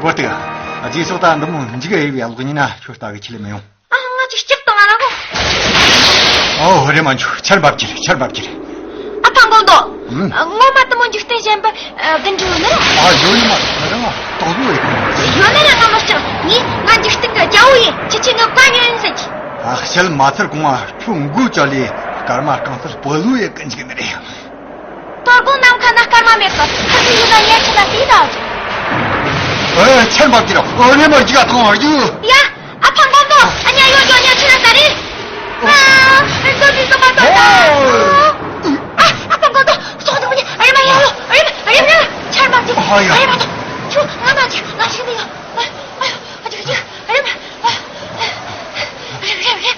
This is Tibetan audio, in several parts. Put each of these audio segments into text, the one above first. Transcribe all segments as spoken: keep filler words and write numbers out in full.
གོ་ཏི། རྗེས་སོགས་ད་འདི་མོ་འཇིག་ཡི་བའི་གློག་ཉིན་ན་ཁྱོད་ལྟ་གི་ཆི་ལེ་མི་ཡོང་། ཨ། ང་ཅིག་སྐྱག་བཏང་ང་ར་གོ། ཨོ་རེ་མ་འཇུ་ཆར་འབབ་ཀྱི་རེད། ཆར་འབབ་ཀྱི་རེད། ཨ་ཕ་མགོ་འདོགས། ཨུམ། ངོ་མ་དུ་མོ་འཇིག་རྟེན་གཞན་པ་ཨ་གི་འཇུ་ནི་ར། ཨ་ཡོད་ནི་མ་རེད། ང་རང་ང་དོག་པོ་ཡོད་གི། ཡོད་ནི་ར་ང་མ་སྐྱག་ངས་ང་འཇིག་རྟེན་གི་རྒྱལ་བོ་ཡིན། ཁྱེད་ཆེ་ངའི་བཀའ་ཉོན་ཟེར་གྱི། ཨ་བཤད་མ་ཚར་གོང་ང་ཁྱོད་མགོ་ཅག་ལས་སྐར་མ་རྐང་ཚར་སྤོ་ལོ་ཡེ་གི་འཇིག་ནི་རེད། དོ་དགོང་ནམ་མཁའ་ན་སྐར་མ་མེད་གི། ཁ་ཁ་ཡིན་ན་ཉལ་ཆེ་ན་དེ་ད། ཨེ་ཆར་འབབ་ཀྱི་ར། ཨོ་རེ་མ་འཇིག་ག་ཐང་བར་རྒྱུ། ཡ། ཨ་ཕ་མགོ་འདོགས། ཨ་ཉལ་ཡོད་ཡོད་ཉལ་ཆེ་ན་ད་རེད། ཨ་ཨ་ཏོ་ཏི་ཏོ་མ་ཏོ་ད། ཨ་ཨ་ཕ་མགོ་འདོགས། སོག་ཏོ་མ་ཉལ། ཨ་རེ་མ་ཡ་ཡོ། ཨ་རེ་མ་ཨ་རེ་མ་ཆར་འབབ་ཀྱི། ཨ་ཡ། ཨ་རེ་མ་ཏོ། ཁྱོད་ང་མ་ཆེ་ང་ཆེ་ནི་ཡོད། ཨ་ཨ་ཨ་ཅིག་ཅིག་ཨ་རེ་མ། ཨ་རེ་རེ་རེ།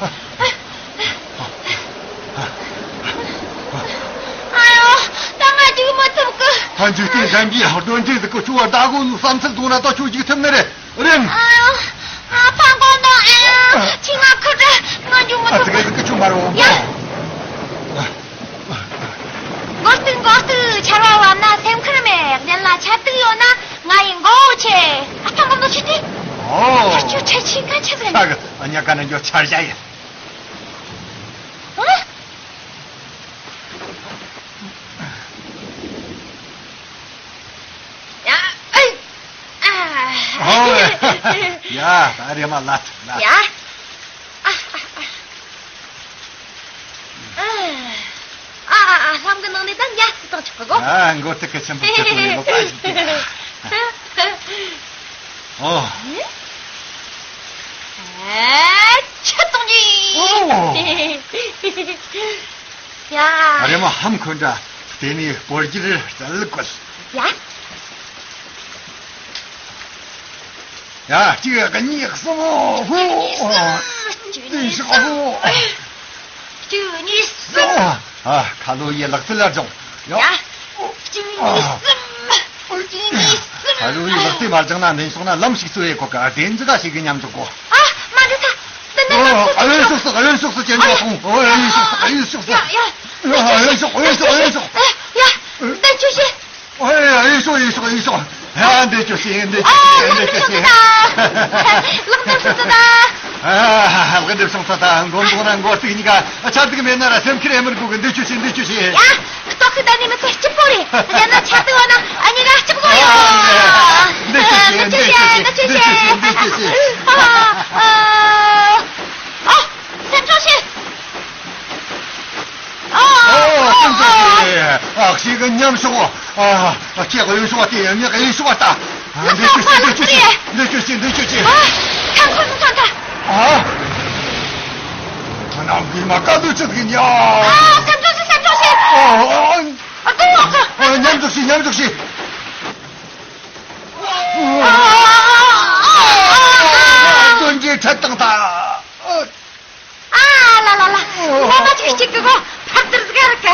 ཨ་ཡོ། ད་ང་འཇུག་མ་ཐུབ་གི། ད་འཇིག་རྟེན་གཞན་པའི་གདོན་འདྲེ་ཟིག་གི་ཆུ་བ་ཟླ་གོ་ནི་བསམ་ཚུལ་དུང་ན་ད་ཆུ་འཇིག་ཐུབ་ནི་རེད། རེད། ཨ་ཡོ། ཨ་ཕ་མགོ་འདོགས། ཨ་ཡོ། ཁྱི་ང་ཁུ་དྲ་ང་འཇུག་མ་ཨ་ཐུབ་ཙི་གི་གི་ཆུ་མ་རོ། ཡ། མགོ་སྟུག་མགོ་སྟུག་ཆར་བ་བབས་ན་སེམས་ཁུར་མེད། གཞན་ལ་ཆར་སྡུག་ཡོད་ན་ང་ཡི་མགོ་བོ་ཆེ། ཨ་ཕ་མགོ་འདོགས་ཆི་དེ། ཨོ། ཁྱོད་ཁྱོད་ཁྱི་ཁ་ཆི་ཟིག་ཆ་གི་ཨ་ཉ་ག་ན་འགྱོ་ཆར་བཞག་ཡིན། ཨ། ཡ། ཨེ། ཨ། ཨོ། ཡ། ད་རེ་མ་ལ་ལ། ཡ། ཨ། ཨ། ཨ། ཨ། ཨ། ཨ། ཨ། ལྷམ་གི་ནང་ནས་ད་ཉ་ཚི་བཏང་ཆོག་གི་གོ། ཨ། མགོ་ཐུག་གི་ཆེན་པོ་ཆེ་ཐུག་ནས་མོ་པ་ཞིག་ཐུག་ཨོ། ཨ། ཆུ་བཏང་གི། ཨོ། ཡ། རེ་མ་ཧམ་ཁོ་འདྲ། དེ་ནས་སྤོ་རྒྱུར་རྩལ་བཀོལ། ཡ། ཡ། གཅིག་གཉིས་གསུམ། ཧུ། གཅིག་གཉིས་གསུམ། གཅིག་གཉིས་གསུམ། ཨ། ཁ་ལོ་ཡི་ལག་རྩལ་ལ་སྦྱོང་། ཡ། གཅིག་གཉིས་གསུམ། གཅིག་གཉིས་གསུམ། ཁ་ལོ་ཡི་ལག་རྩལ་མ་སྦྱངས་ན་འདི་ཕྱོགས་ན་ལམ་ཞིག་བཙོ་ཡེ་གོ་ག་དེ་འཛི་ག་ཞིག་གི་མཉམ་འཇོག་གོ། ཨ། མ་འདི་ད། འདི་ནི་ཨ། ཨ་གཡོན་ཕྱོགས་སུ། ཨ་གཡོན་ཕྱོགས་སུ་ཅན་ཡོད་སོང་། ཨ་གཡོན་ཕྱོགས་སུ། ཨ་གཡོན་ཕྱོགས་སུ། ཡ་ཡ། ཨ་གཡོན་ཕྱོགས། ཨ་གཡོན་ཕྱོགས། ཨ་གཡོན་ཕྱོགས། ཡ་ཡ། འདི་ཅི་ཞིག་ཨོ་ཡ་ཡ། ཡེ་ཤུ་ཡེ་ཤུ་ཡེ་ཤུ། ཡ། འདི་ཅོ་ཤི། འདི་ཅོ་ཤི། འདི་ཅོ་ཤི། ལག་འདེབས་སོང་ཙི་ད། ཨ། ལག་འདེབས་སོང་ཙི་ད། མགོ་མདོག་ན་མགོ་སྟུག་གཉིས་ཀ་ཆ་ཙིག་མེད་ན་ར་སེམས་ཁིར་ཨེ་མར་གོ་གི། འདི་ཅོ་ཤི། འདི་ཅོ་ཤི། ཡ། ལྟོགས་ཤི་ད་ནི་མི་ཚེ་སྐྱིད་པོ་རེད། ཡང་ན་ཆ་ཏི་བ་ན་ཨ་ནི་ར་སྐྱིད་པོ་ཡོད། འདི་ཅོ་ཤི། འདི་ཅོ་ཤི། འདི་ཅོ་ཤི། འདི་ཅོ་ཤི། ཨ། ཨ། སེམས་ཆུང་བྱེད། ཨོ། སེམས་ཆུང་བྱེད། ཨ། ཁྱེད་ཀྱི་མཉམ་ཞོག་ཨ། ཁྱེད་ཀྱི་ཡོན་ཤོག་དེ་ཡང་ངས་ཡོན་ཤོག་ལྟ། འདི་ཅོ་ཤི། འདི་ཅོ་ཤི། འདི་ཅོ་ཤི། འདི་ཅོ་ཤི། ཨ། ཁམ་ཁོ་ཚོ་ཐོན་ཐལ། ཨ། ཁྱོད་རྣམས་ཀྱིས་མ་བཀའ་སྡོད་ཅི་ཟིག་ཡིན་ཡ། ཨ། སེམས་ཆུང་བྱེད། སེམས་ཆུང་བྱེད། ཨོ། ཨ། ཨ། མཉམ་འཇོག་བྱེད། མཉམ་འཇོག་བྱེད། ཨ། ཨ། ཨ། ཨ། ཨ། དོན་གྱི་འཕྲལ་བཏང་ཐལ། ཨ་ལ་ལ་ལ། ངོ་མ་ཅིག་གཅིག་གི་གོ་ཕར་དིར་ཟིག་ར་ཀ་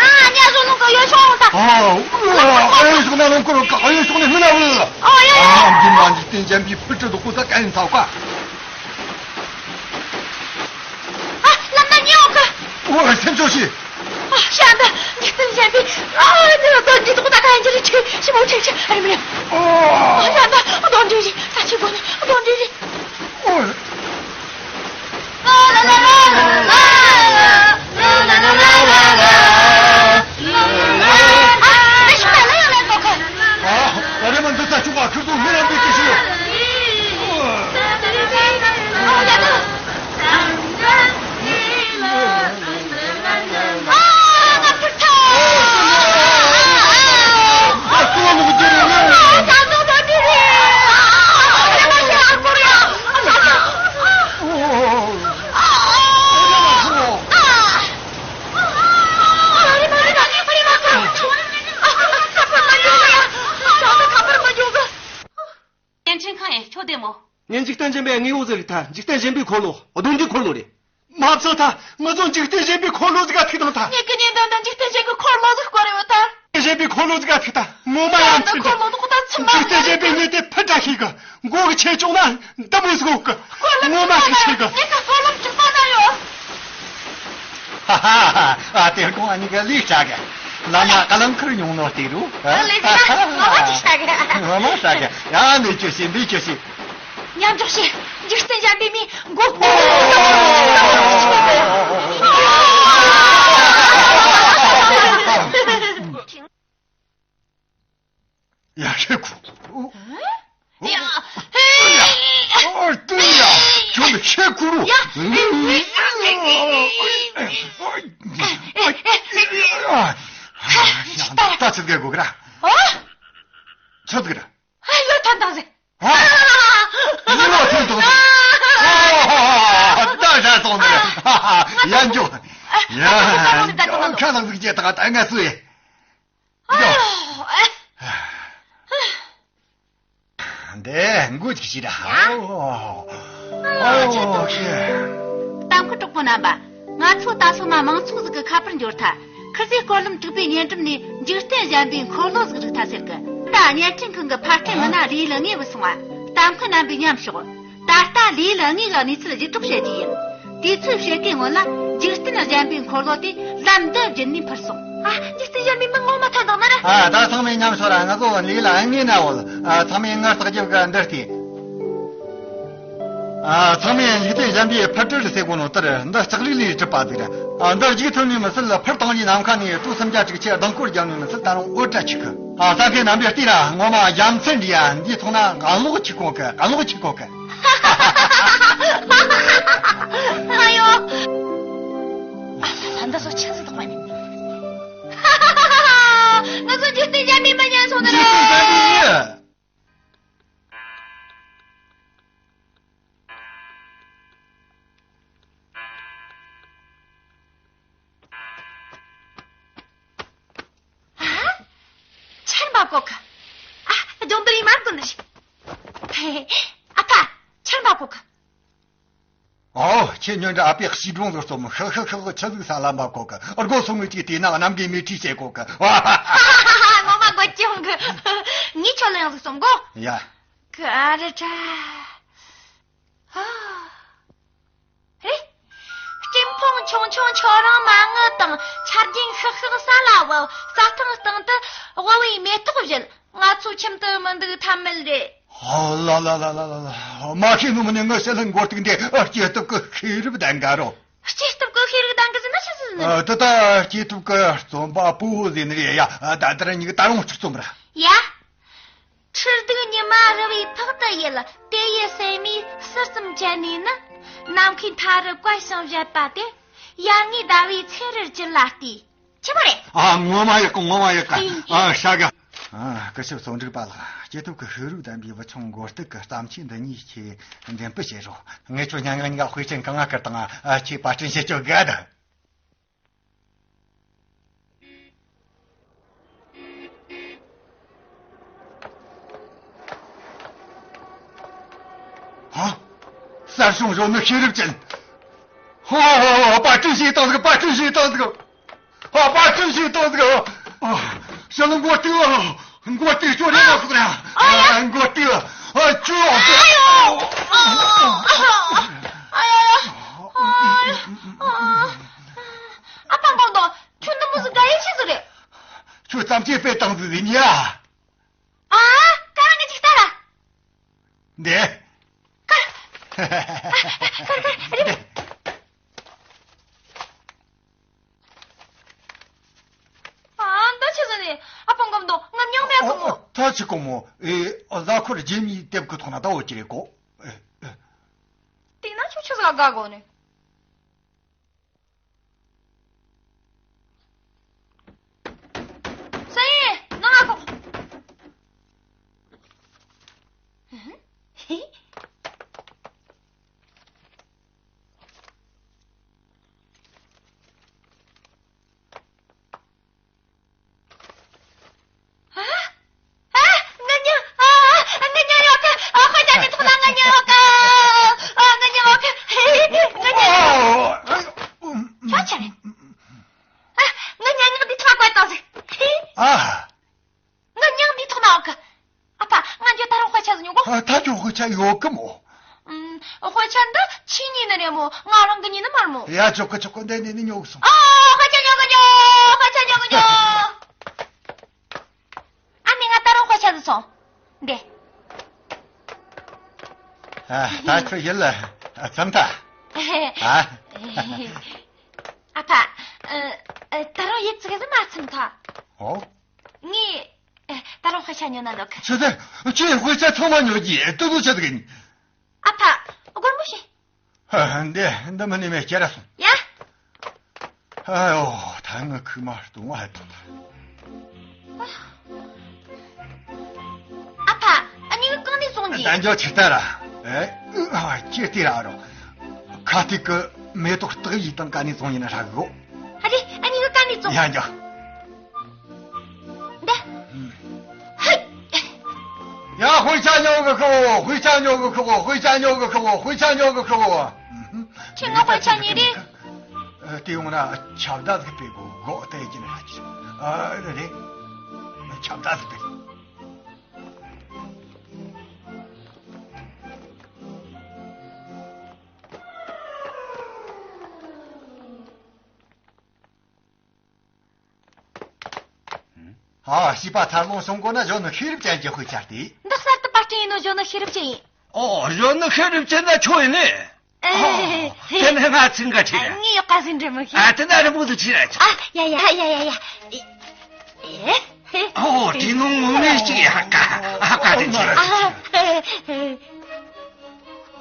ཨ། ཉ་བཟོ་ལོང་གི་ཡོད་ཤོང་ད། ཨ། ཨ། ཡོད་ཤོང་ན་ལོང་གི་རོ་ཀ་ཡོད་ཤོང་ནས་མི་ན་བུ། ཨོ་ཡ་ཡ། ཨ། འདི་མ་འཇིག་རྟེན་གཞན་པའི་ཕུ་ཁྲི་དུ་ཀུ་ས་ཀ་ཡིན་ཚ་ཀ་ཨ། ལམ་ན་ཉོ་གི་ཨོ། སེམས་ཆུང་བྱེད། ཨ། ཤ་འདི་འཇིག་རྟེན་གཞན་པའི། ཨ། འདི་ལ་གདོན་གྱི་དོག་ད་ག་ཡིན་གྱི་རེད། ཆེ་ཞི་མོ་ཆེ་ཆེ། ཨ་རེ་མི་རེད། ཨོ། ཨ། ཤ་འདི་གདོན་འདྲེ་རེད། ས་ཆུ་སྒོ་ནི་གདོན་འདྲེ་རེད། ཨོ། ཨ། འདི་ཤི་ན་ལ་ཡང་ལ་འགོག་གི་ཨ། ཨ་རེ་མ་འདི་ས་ཆུ་བ་ཁུར་དུ་མི་རང་འདི་ཅི་ཞིག་ཨོ། ཨ། ཡ་ད། བརྙན་འཕྲིན་ཁང་ཡིན། ཁྱོད་བདེ་མོ། ངས་འཇིག་རྟེན་གཞན་པའི་དངོས་པོ་ཟིག་རིག་ཐལ། འཇིག་རྟེན་གཞན་པའི་འཁོར་ལོ། གདོན་གྱི་འཁོར་ལོ་རེད། མ་བཟོ་ཐལ། ང་ཚོ་འཇིག་རྟེན་གཞན་པའི་འཁོར་ལོ་ཟིག་ག་ཐུག་བཏང་ཐལ། ངེད་ཀྱི་ཉེ་འདབས་ན་འཇིག་རྟེན་གཞན་གྱི་འཁོར་ལོ་ཟིག་བསྐོར་ཡོད་ཐལ། འཇིག་རྟེན་གཞན་པའི་འཁོར་ལོ་ཟིག་ག་ཐུག་ཐལ། ངོ་མ་ཡང་ད་ཕྱིན་འཁོར་ལོ་དེ་ཁོ་ད་ཚུམ་མ་འཇིག་རྟེན་གཞན་པའི་མི་དེ་ཕུ་དྲག་ཤེས་གི་མགོ་གི་ཆེ་ཆུང་ན་འདི་མོ་ཟིག་འོག་གི་ངོ་མ་ཤི་ཤེས་གི་ངེད་ཀྱི་འཁོར་ལོ་གྲུ་པ་ན་ཡོད། ཧ་ཧ་ཧ། ཨ། དེར་ཁོང་ཨ་ནི་ག་ལི་ཧྲ་ག་བླ་མ་ཀ་ལང་ཁུར་ཉུང་ནོ་སྟེ་རུ། ཨ་ལེ་ཟེར་ན་ངོ་མ་ཅིག་ཧྲ་གི། ངོ་མ་ཧྲ་གི། ཡ་འདི་ཅོ་ཤི་འདི་ཅོ་ཤི། མཉམ་འཇོག་བྱེད། འཇིག་རྟེན་གཞན་པའི་མིའི་མགོ་སྐོར་ཡ་ཧྲེ་ཁུ། ཡ། ཨོ་ཏུ་ཡ། ཁྱོད་ཧྲེ་ཁུ་རུ། ཡ། ད་ཚིག་གེ་གོ་ག་ར། ཨོ། ཚོད་ག་ར། ཨ་ཡོད་ཐོན་དང་ཟེ། ཨ། ཡོད་ཐོན་དང་ཟེ། ཨ། ད་ཤ་སོང་ཟེ། ཡ་འཇོག་ཡ། ཁ་ལག་ཟིག་ཅེ་ད་ད་ང་སུ་ཡེ། ཨ་ཡོ། འདི་མགོ་ཅིག་ཤི་ར། ཨོ། ཨོ་ཤི། གཏམ་ཁ་གྲོགས་པོ་རྣམ་པ། ང་ཚོ་ད་སོ་མ་མང་ཚོགས་ཟིག་གི་ཁ་པར་འབྱོར་ཐལ། ཁིར་ཟིག་སྐོར་ལམ་དྲུག་པའི་བརྙན་འགྲུབ་ནས་འཇིག་རྟེན་གཞན་པའི་འཁོར་ལོ་ཟིག་རིག་ཐལ་ཟེར་གི། ད་བརྙན་འཕྲིན་ཁང་གི་ཕར་སྐྲུན་མི་སྣ་ལི་ཡིལ་དངོས་བུད་སོང་བ། གཏམ་ཁ་རྣམ་པའི་མཉམ་ཞོག་ད་ལྟ་ལི་ཡིལ་དངོས་གི་གནས་ཚུལ་ལྗིད་སྒྲོག་བཤད་རྒྱུ་ཡིན། དུས་ཚོད་ཕྱེད་ཀའི་སྔོན་ལ་འཇིག་རྟེན་གཞན་པའི་འཁོར་ལོ་དེ་ལམ་འདི་བརྒྱུད་ནས་འཕུར་སོང་། ཨ། འཇིག་རྟེན་གཞན་པའི་མི་ངོ་མ་ཐོན་དང་ན་ར། ཨ། ད་ཚང་མས་མཉམ་ཞོག་ར། ང་ཚོ་ལི་ཡིལ་དངོས་ན་བོ། ཨ། ཚང་མས་ངར་བརྟག་རྒྱབ་ག་འདིར་བལྟས། ཨ། ཚང་མས་འཇིག་རྟེན་གཞན་པའི་འཕུར་གྲུ་ཟེར་གོ་ནོ་ལྟར་འདི་ལྕགས་རིགས་ལས་གྲུབ་པ་ཟིག་རེད། ཨ། འདི་རྒྱུག་ཐུབ་ནི་མི་སྲིད་ལ། འཕུར་བཏང་རྒྱུའི་ནམ་མཁའ་ནས་ཀྲུའུ་སུམ་བརྒྱ་དྲུག་ཅུ་ལྡིང་སྐོར་རྒྱབ་ནི་མི་སྲིད། ད་རུང་འུར་སྒྲ་ཆི་གི། ཨ། ས་ཁའི་རྣམ་པའི་ལྟས་ར། ངོ་མ་རྒྱལ་མཚན་འདྲ་ཡ། འདི་མཐོང་ན་གློག་ཆི་གོ་གི། གློག་ཆི་གོ་གི། ཨ་ཡོ། ཨ་ལ་ལ། འདི་ཚོ་ཆི་ཟིག་དོགས་མ་ནི། ང་ཚོ་འཇིག་རྟེན་གཞན་པའི་མི་ཉན་སོང་ནི་རེད། འཇིག་རྟེན་གཞན་པའི་མི། ཨ། ཆར་མ་གོ་གི། ཨ། ལྗོངས་འདི་ཡི་མར་ཀུན་ནི་ཞིག་ཨ་ཕ། ཆར་མ་གོ་གི། ཨོ། ཁྱེད་ཉོན་དྲ་ཨ་ཕའི་གཤིས་སྒྲུང་ཟིག་རྩོམ། ཤག་ཤག་ཤག་ཆི་ཟིག་ས་ལམ་པ་གོ་གི། སྒོ་སོང་ངས་ཅིག་བལྟས་ན་གནམ་གི་མེ་ཁྲིས་བྱེད་གོ་གི། ངོ་མ་དགོད་ཀྱི་ཡོང་གི། ངས་ཁྱོད་ལ་ཡང་ཟིག་རྩོམ་གོ། ཡ། ག་རེ་དྲ། ཨ། རེད། སྤྲིན་ཕུང་ཆུང་ཆུང་ཁྱོད་རང་མ་ངུ་དང་། ཆར་རྒྱུན་ཤག་ཤག་ས་ལ་བབས། རྩྭ་ཐང་སྟེང་དུ་དབུ་བའི་མེ་ཏོག་བཞད། ང་ཚོ་ཁྱིམ་དུ་མི་འདུག་ཐབས་མེད་རེད། ཨ་ལ་ལ་ལ། མ་ཤེས་ནོ་མིན་ནི། ངའི་ཞི་ལྷུན་མགོ་སྟེགས་འདི་སྐྱེས་སྟོབས་ཀྱི་ཤེས་རབ་ལྡན་ག་རོ། སྐྱེས་སྟོབས་ཀྱི་ཤེས་རབ་ལྡན་གི་ཟེར་ན་ཆི་ཟིག་ཟེར་ནི། ཨ། དེ་ད་སྐྱེས་སྟོབས་ཀྱི་རྩོམ་པ་པོ་བོ་ཟེར་ནི་རེད་ཡ། ད་ལྟར་ཉིག་ད་རུང་གཅིག་རྩོམ་ར། ཡ། ཁྲི་གདུགས་ཉི་མ་རི་བོའི་ཕག་ཏུ་ཡལ། དེ་ཡི་སྲན་མའི་ཟུར་ཙམ་བཅད་ནས་ནི། ནམ་མཁའི་མཐའ་རུ་བཀལ་ཞིང་བཞད་པ་དེ། ཡར་ངོའི་ཟླ་བའི་ཚེ་རུ་གྱུར་ལ་ལྟོས། ཆི་མོ་རེད། ཨ། ངོ་མ་ཡག་གི། ངོ་མ་ཡག་གི། ཨ། ཧྲ་གི། ཨ། སྐུ་ཞབས་བསོད་ནམས་པ་ལགས། སྐྱེས་སྟོབས་ཀྱི་ཤེས་རབ་ལྡན་པའི་བུ་ཆུང་མགོ་སྟེགས་ཀྱི་བརྩམས་ཆོས་འདི་ཉིད་ཁྱེད་འགྲེམས་སྤེལ་བྱེད་རོགས། ངས་ཁྱོད་སྙན་ངག་གཉིས་ཀ་དཔེ་ཅན་གང་ང་བསྐུར་དང་། ཨ། ཁྱེད་པར་སྐྲུན་བྱེད་ཆོག་གི་ཨ། ཧ། གསར་བྱུང་གཞོན་ནུ་ཤེས་རབ་ཅན། ཧོ་ཧོ་ཧོ། པར་སྐྲུན་བྱས་བཏང་ཟིག་པར་སྐྲུན་བྱས་བཏང་ཟིག་ཧོ། པར་སྐྲུན་བྱས་བཏང་ཟིག་ཨ། ཞི་ལྷུན་མགོ་སྟེགས། མགོ་སྟེགས་ཁྱོད་རེད་མ་སོང་ན། ཨ། མགོ་སྟེགས། ཨ། ཁྱོད། ཨ་ཡོ། ཨ་ཡོ། ཨ་ཕ་མགོ་མདོག་ཁྱོད་འདི་མོ་ཟིག་དགའ་ཡས་ཆི་ཟིག་རེད། ཁྱོད་བརྩམས་ཆོས་སྤེལ་བཏང་ཟིག་ཟིན་ཡ། ཨ། ཀ་ར་ང་ཅིག་ལྟ་ར། འདི། ཀ་ར། ཀ་ར་ཀ་ར་རེད། ཨ། འདི་ཆི་ཟིག་ནི། ཨ་ཕ་མགོ་མདོག་ང་མྱང་མེད་གི་མོ། ཨོ། ད་ཆི་གོ་མོ། ཨེ། གཟའ་འཁོར་རྗེས་མའི་དེབ་ཀྱི་ཐོག་ན་ད་འོ་ཅི་རེད་གོ། ཨེ། ཨེ། དེ་ན་ཁྱོད་ཆི་ཟིག་ལ་དགའ་གོ་ནི། སང་ཉིན་ནང་ང་ཁོག་ཨ། ཨ། ང་མྱང་། ཨ། ང་མྱང་ཡོད་གི། ཨ། དཔེ་ཆ་འདི་ཐོག་ན་ང་མྱང་ཡོད་གི། ཨ། ང་མྱང་ཡོད་གི། ང་མྱང་། ཨོ། ཆོག་ཆ་རེད། ཨ། ང་མྱང་མྱང་འདི་ཐོག་བཀོད་བཏང་ཟིག་ཨ། ང་མྱང་འདི་ཐོག་ན་ཡོད་གི། ཨ་ཕ། ང་འགྱོ། ད་རུང་དཔེ་ཆ་ཟིག་ཉོ་གོ། ཨ། ད་ཁྱོད་དཔེ་ཆ་ཡོད་གི་མོ། ཨུམ། དཔེ་ཆ་འདི་ཁྱེད་གཉིས་ནི་རེད་མོ། ང་རང་གི་གཉིས་ནི་མ་རེད་མོ། ཡ། ཆོག་གི་ཆོག་གི། འདི་ནས་ནི་ཉོ་གི་སོང་། ཨ། དཔེ་ཆ་ཉོ་གི་ཉོ། དཔེ་ཆ་ཉོ་གི་ཉོ། ཨ། ད་ཁྱོད་ཡིད་ལ་ཚིམ་ཐལ། ཨ། ཨ་ཕ། ཨ། ཨ། ད་རུང་ཡིད་ཅིག་ལ་མ་ཚིམ་ཐལ། ཨོ། ངས། ཨ། ད་རུང་དཔེ་ཆ་ཉོ་ན་འདོད་གི། ཆི་ཟེར། ཁྱོས་དཔེ་ཆ་ཚང་མ་ཉོ་རྒྱུ་དེ་ཚོ་ཆི་ཟིག་ཡིན། ཨ་ཕ། སྒོར་མོ་བྱིན། ཧ། འདི་འདི་མིན་ནི་མེད། ཁྱེར་ར་སོང་། ཡ། ཨ་ཡོ། ད་ངའི་ཁུག་མ་སྟོང་བ་ཐོན་ཐལ། ཨ་ཕ། ཨ་ནི་གང་ནས་བཙོང་རྒྱུ། ད་འཇོག་ཆི་ལྟར། ཨེ། ཨ། ཁྱེད་དེ་ར་རོ། ཁ་ཐུག་གི་མེ་ཏོག་སྟག་ཡིག་དང་ག་ནས་བཙོང་ཡིན་ན་ཧྲ་གི་གོ། ཨ་རེ། ཨ་ནི་ག་ནས་བཙོང་། ཡ། འཇོག་འདི། ཧུད། ཡ། དཔེ་ཆ་ཉོ་གི་ཁོ། དཔེ་ཆ་ཉོ་གི་ཁོ། དཔེ་ཆ་ཉོ་གི་ཁོ། དཔེ་ཆ་ཉོ་གི་ཁོ། ཁྱེད་ང་དཔེ་ཆ་ཉོས་རེད། ཨ། དེ་ཡོང་ན་ཁྱབ་བརྡ་ཟིག་སྤེལ་དགོས་གོ། དེ་ཡིན་ན་ཧ་ཅི། ཨ། རེད་རེད། ཁྱབ་བརྡ་ཟིག་སྤེལ། ཨ། བྱིས་པ་འཚར་ལོངས་བྱུང་དགོས་ན་གཞོན་ནུ་ཤེས་རབ་ཅན་གྱི་དཔེ་ཆ་སྟེ། འདི་གསར་དུ་པར་སྐྲུན་ཡིན་ནོ། གཞོན་ནུ་ཤེས་རབ་ཅན་ཡིན། ཨོ། གཞོན་ནུ་ཤེས་རབ་ཅན་ན་ཁྱོད་ཡིན་ནི། ཨེ། ཨོ། དེ་ནས་ང་ཚིག་འགའ་ཁྲིད། ངས་ཡག་ག་ཟིག་འབྲི་མི་ཤེས། ཨ། དེ་ན་རིང་པོ་ཟིག་ཁྲིད་ར་ཆོག། ཨ། ཡ་ཡ་ཡ་ཡ་ཡ། ཨེ། ཨོ། དེ་ནང་ངོ་མས་ཅིག་ཡག་ག། ཡག་ག་དེ་ཁྲིད། ཨ། ཨེ།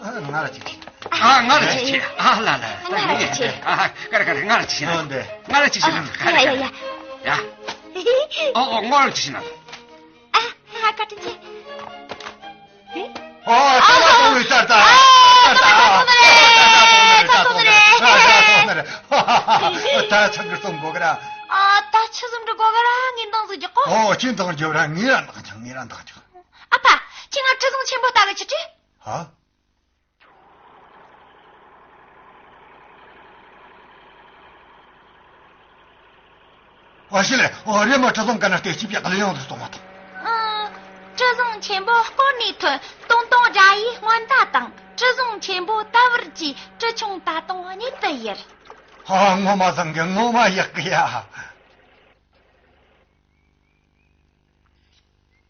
ཨ། ང་ལ་ཅིག་བྱིན། ཨ། ང་ལ་ཅིག་བྱིན། ཨ་ལ་ལ། ང་ལ་ཅིག་བྱིན། ཨ། ཀ་ར་ཀ་ར། ང་ལ་ཅིག་བྱིན། ཨ། འདི། ང་ལ་ཅིག་བྱིན། ཨ། ཀ་ར་ཀ་ར། ཡ་ཡ་ཡ། ཡ། ཨོ་ཨོ། ང་ལ་ཅིག་བྱིན། ཨ། ཧ་ཧ། བཀའ་དྲིན་ཆེ། ཨོ། ད་ལ་གཏོང་བའི་ཆར་ད། ཨ། ད་ལ་གཏོང་ནི་རེད། ད་གཏོང་ནི་རེད། ད་གཏོང་ནི་རེད། ད་གཏོང་ནི་རེད། ད་ཆང་གི་གཏོང་དགོས་གི་ར། ཨ། ད་ཆི་ཟིག་འབྲི་དགོས་གི་ར། ངས་འདང་ཟིག་རྒྱག་གོ། ཨོ། ཁྱེད་འདང་རྒྱོབ་ར། ངས་ར་འདང་རྒྱག་ངས་ར་འདང་རྒྱག་ཨ་ཕ། ཁྱེད་ང་གྲུ་གཟིངས་ཆེན་པོ་ལྟ་གི་ཆི་ཆི། ཧ། ཨ་ཤི་ལེ། ཨོ། རེམ་མ་གྲུ་གཟིངས་ག་ན་སྟེ་སྐྱིད་པའི་གླུ་དབྱངས་སུ་གཏོང་བ་དང་། ཨང་། གྲུ་གཟིངས་ཆེན་པོ་སྐོར་ནས་ཐོན། ཏོང་ཏོང་དགྲ་ཡིས་སྔོན་བརྡ་བཏང་། གྲུ་གཟིངས་ཆེན་པོ་ད་བར་གྱི། གྲུ་ཆུང་ད་དུང་གཉིད་དུ་ཡུར། ཧ། ངོ་མ་བཟང་གི། ངོ་མ་ཡག་གི་ཡ།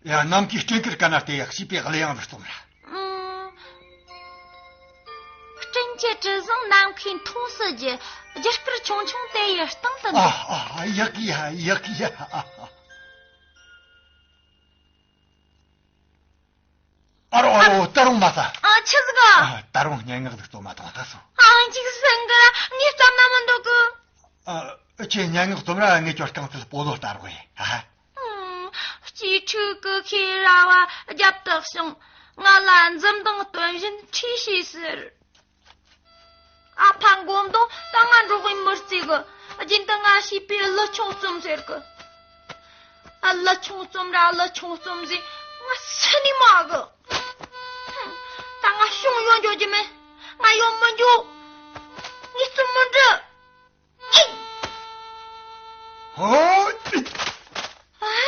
ཡ། ནམ་མཁའི་སྤྲིན་དཀར་ག་ན་སྟེ་སྐྱིད་པའི་གླུ་དབྱངས་སུ་གཏོང་ར། ཨང་། སྤྲིན་གྱི་གྲུ་གཟིངས་ནམ་མཁའི་མཐོངས་སུ་རྒྱུ། རྒྱུ་སྐར་ཆུང་ཆུང་དེ་ཡི་སྟེང་དུ་འདུག་ཨ་ཨ། ཡག་གི་ཡ། ཡག་གི་ཡ། ཨ་རོ་ཨ་རོ། ད་རུང་མ་ས། ཨ། ཆི་ཟིག་ག་ཨ། ད་རུང་སྙན་ངག་ཟིག་རྩོམ་མ་ཐོངས་ད་སོང་། ཨང་། ཅིག་སེང་གི། ངས་བརྩམས་ན་མི་འདོད་གི། ཨ། ཁྱེད་སྙན་ངག་རྩོམ་ར། ངས་ཁྱོད་རྐང་རྩེད་སྤོ་ལོ་ལྟ་རོགས་ཡེ། ཨ། ཨང་། གཅེས་ཕྲུག་གི་ཁའི་ར་བ་རྒྱབ་ཏུ་བྱུང་། ང་ལ་འཛུམ་མདངས་སྟོན་བཞིན་ཁྲིད་ཤིག་ཟེར། ཨ་ཕ་མགོ་འདོང་། ད་ང་འགྲོགས་ཡིན་མི་རྩེ་གི། རྒྱུན་དུ་ང་བྱིས་པའི་གླུ་ཆུང་རྩོམ་ཟེར་གི། ཨ། གླུ་ཆུང་རྩོམ་ར། གླུ་ཆུང་རྩོམ་ཟེར། ང་སུན་ནས་མ་གི། ཧུམ། ད་ང་ཤོང་ཡོང་འགྱོ་རྒྱུ་མེད། ང་ཡོང་མི་འགྱོ། ངས་རྩོམ་མི་འབྲི། ཨེ། ཧོ། ཨ།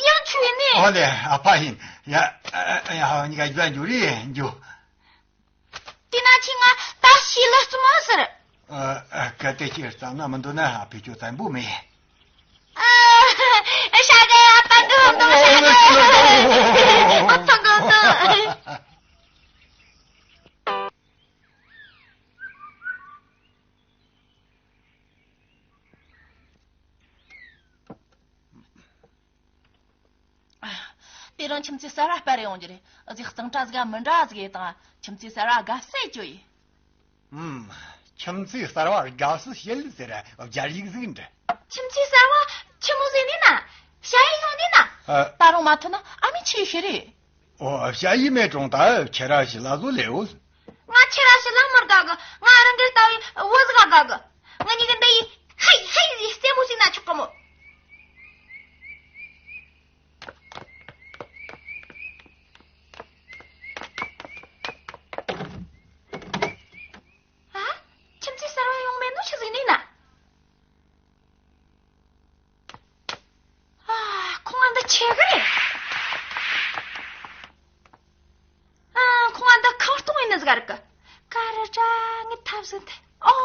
ཡང་ཆུ་ཡིན་ནི། ཨོ་ལེ། ཨ་ཕ་ཡིན། ཡ། ཨ། ཡ། ཧ། གཉིས་ཀ་རྒྱུ་འགྱོ་རེ་འགྱོ། དེ་ན་ཁྱེད་ང་ད་ཤི་ལ་རྩི་མ་ཟེར། ཨ། ཨ། གལ་ཏེ་ཁྱེད་རྩ་ན་མི་འདུག་ན་ཨ་ཕས་ཁྱོད་བཙན་པོ་མེད། ཨ། ཤ་ག་ཡ་པ་འདུག་འདུག་ཤ་ག་ཡ། ཨ་ཕ་འདུག་འདུག་དེ་རིང་ཁྱིམ་མཚེས་གསར་བ་སྤར་ཡོང་རྒྱུ་རེད། ཨ་ཟིག་གཙང་སྦྲ་ཟིག་ག་མི་འདྲ་ཟིག་ཡེད་དང་། ཁྱིམ་མཚེས་གསར་བ་དགའ་བསུ་བྱོས་ཡིན། ཨུམ། ཁྱིམ་མཚེས་གསར་བ་དགའ་བསུ་བྱེད་ཟེར་རྒྱ་ཡིག་ཟིག་འདྲ། ཁྱིམ་མཚེས་གསར་བ་ཆི་མོ་ཟིག་ནི་ན། ཞ་ཡི་ཡོང་ནི་ན། ཨ། ད་རུང་མ་ཐོན་ན་ཨ་མི་ཆི་ཤི་རེད། ཨོ། ཞ་ཡི་མེད་རུང་ད་ཁྱེད་ར་ཤི་ལ་བཟོ་ལེ་འོ། ང་ཁྱེད་ར་ཤི་ལ་མར་དགའ་གི། ང་རང་གི་ལྟ་བའི་བུ་ཟིག་ག་དགའ་གི། ང་གཉིས་ཀྱི་འདི་ཡི་ཧེ་ཧེ་ཡི་རྩེད་མོ་ཟིག་ན་ཆོག་གི་མོ། ཨ། ཁྱིམ་མཚེས་གསར་བ་ཡོང་མེད་ནོ་ཆི་ཟིག་ནི་ན། ཨ། ཁོང་ང་འདི་ཆེ་གི་རེད། ཨ། ཁོང་ང་འདི་ཁང་སྟོང་ཡིན་ནི་ཟིག་རེད་གི། ཀ་རེ་དྲ་ངས་ཐབས་ཟིན་ཐལ། ཨོ།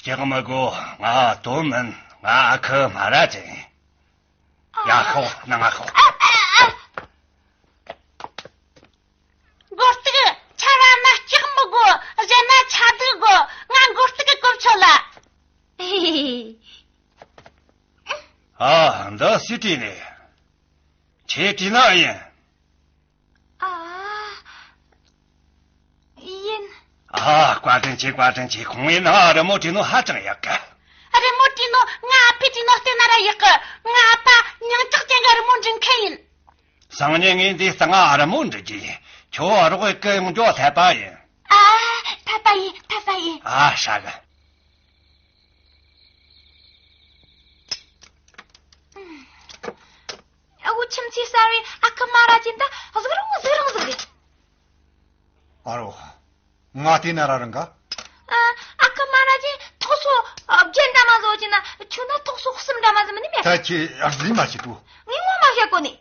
སྐྲག་མི་དགོས། ང་དོན་མིན། ང་ཨ་ཁུ་སྨ་ར་ཅན་ཡིན། ཡ་ཤོག་ནང་ང་ཤོག་ཨ། ཨ། ཨ། མགོ་སྟག་ཆར་བ་ན་སྐྲག་མི་དགོས། གཞན་ན་ཆ་སྡུག་དགོས། ང་མགོ་སྟག་གི་གོ་ཆོད་ལ། ཨ། འདི་སུས་བྲིས་ནས། ཁྱེད་བྲིས་ནི་ཡིན། ཨ། ཡིན། ཨ། བཀའ་དྲིན་ཆེ། བཀའ་དྲིན་ཆེ། ཁོང་ཡིན་ན་རི་མོ་བྲིས་ནོ་ཧ་ཅང་ཡག་གི། རི་མོ་བྲིས་ནོ་ང་ཨ་ཕས་བྲིས་ནོ་བལྟས་ན་ར་ཡག་གི། ང་ཨ་ཕ་མྱིང་གྲགས་ཅན་གྱི་རི་མོ་འབྲི་མཁན་ཡིན། སང་ཉིན་ངས་འདིའི་སྟེང་ང་རི་མོ་འབྲི་རྒྱུ་ཡིན། ཁྱོད་རོགས་ཡེད་གི་ཡོང་རྒྱུ་འཐད་པ་ཡིན། ཨ། འཐད་པ་ཡིན། འཐད་པ་ཡིན། ཨ། ཧྲ་གི། ཨ་ཁུ། ཁྱིམ་མཚེས་གསར་བའི་ཨ་ཁུ་སྨ་ར་ཅན་ད་གཟིགས་རོགས། གཟིགས་རོགས་ཟིག་རེད། ཨ་རོ། ང་བལྟས་ན་ར་རང་ག་ཨ། ཨ་ཁུ་སྨ་ར་ཅན་ཐོག་སོ་བརྒྱད་འདྲ་མ་བཟོ་ཅི་ན། ཁྱོད་ན་ཐོག་སོ་གསུམ་འདྲ་མ་ཟིག་མིན་ནི་མེད། ད་ཁྱེད་ཨ་ཟིན་མ་བྱེད་དོ། ངས་ངོ་མ་བཤད་གོ་ནི།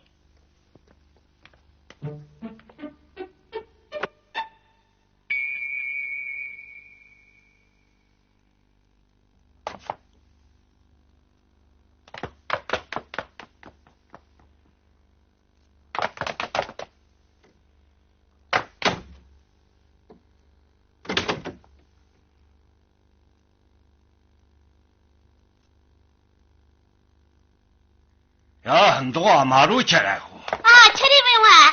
ཡ། མདོག་དམར་རོ་ཁྱེར་ར་ཤོག་ཨ། ཁྱེར་རེ་མི་འོང་ཨ།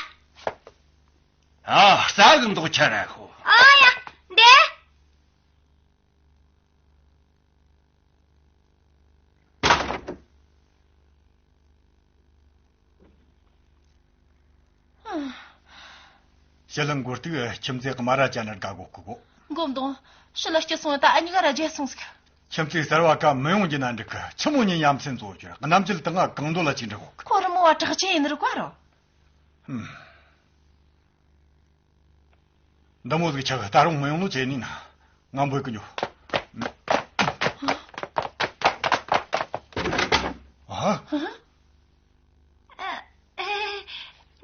ཨ། རྩྭ་གི་མདོག་ཁྱེར་ར་ཤོག་ཨ་ཡ། འདི། ཞི་ལི་མགོ་སྟག་ཁྱིམ་མཚེས་སྨ་ར་ཅན་ནི་དགའ་གོ་གི་གོ། མགོ་མདུང་། ཞི་ལི་སྐྱིད་སོང་། ད་ཨ་མྱེས་ག་ར་རྒྱལ་སོང་ཟིག་ཁྱིམ་མཚེས་གསར་བ་ག་མི་ཡོང་རྒྱུ་ན་འགྲིག་གི། ཆི་མོ་ཉིན་ཡ་མཚན་ཚོ་རྒྱུ་གནམ་གྱི་སྟེང་ང་གང་འདོད་ལ་ཅིག་འགྲིག་གོ་གི། ཁོ་རི་མོ་བ་གྲགས་ཅན་ཡིན་ནི་རེད་གོ་རོ། ཧུམ། འདི་མོ་ཟིག་ཆགས། ད་རུང་མི་ཡོང་ནོ་བྱས་ནི་ན། ང་འབོད་གི་འགྱོ། ཨ། ཨ།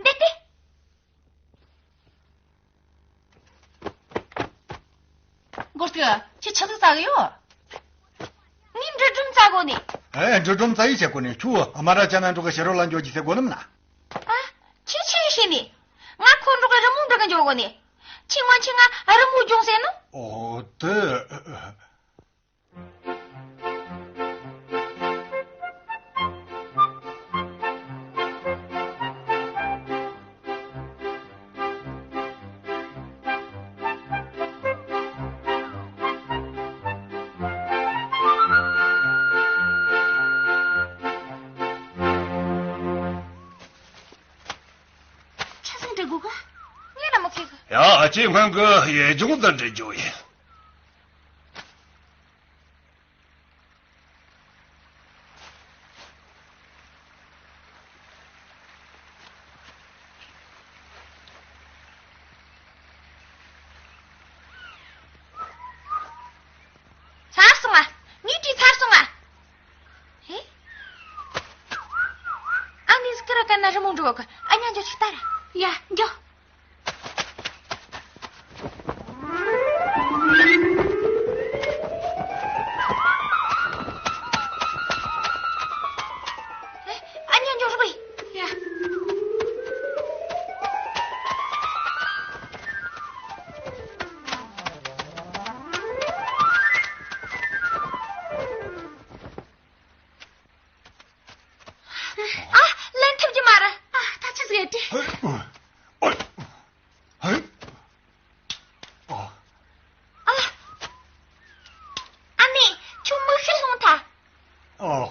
འདི་སྟེ། མགོ་སྟག་ཁྱེད་ཆི་ཟིག་ཟ་གི་ཡོད། ངས་འབྲུ་སྒྲོམ་བཙལ་གོ་ནི། ཨེ། འབྲུ་སྒྲོམ་བཙལ་ཡི་བྱེད་གོ་ནི། ཁྱོད་སྨ་ར་ཅན་ན་འགྲོ་གི། ཕྱི་རོལ་ལ་འགྱོ་རྒྱུ་ཟེར་གོ་ནི་མིན་ན། ཨ། ཁྱོད་ཆི་ཡིན་ཤེས་ནི། ང་ཁོ་འགྲོ་གི་རི་མོ་འབྲི་གི་འགྱོ་གོ་ནི། ཁྱོད་ང་ཁྱོད་ང་རི་མོ་སྦྱོང་ཟེར་ནོ། ཨོ་དེ། ཆ་ཚང་འདྲི་དགོས་ག་ངས་ལ་མོ་ཁེ་གི། ཡ། ཨ་ཅེ་སྔོན་གི་ཡེ་ལྗོངས་འདི་འདྲི་རྒྱུ་ཡིན། ཚར་སོང་ང་། ངའི་དྲི་ཚར་སོང་ང་། ཧེ། ཨ་ནི་སྐུ་ར་ཀ་ན་རི་མོ་འགྲོ་ག་ཨ་ཉ་འཇོ་ཆུ་ལྟར། ཡ་འཇོ། ཨ་ཉ་འཇོ་རུ་བི། ཡ། ཨ། ལན་ཐུབ་ཀྱི་མ་རེད། ཨ། ད་ཆི་ཟིག་ཡོད་དེ། ཧེ། ཨོ། ཧེ། ཨ། ཨ། ཨ་ནི་ཁྱོད་མིག་ཤེལ་ལོང་ཐལ། ཨོ།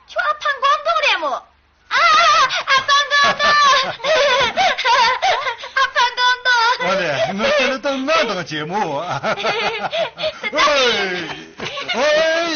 ཁྱོད་ཨ་ཕ་མགོ་མདོག་རེད་མོ། ཨ། ཨ་ཕ་མགོ་མདོག་ཨ་ཕ་མགོ་མདོག་ཨོ་ལེ། ངའི་ཁྱེད་ལ་ད་ང་དང་བྱེད་མོ། ཨོ། ཨོ།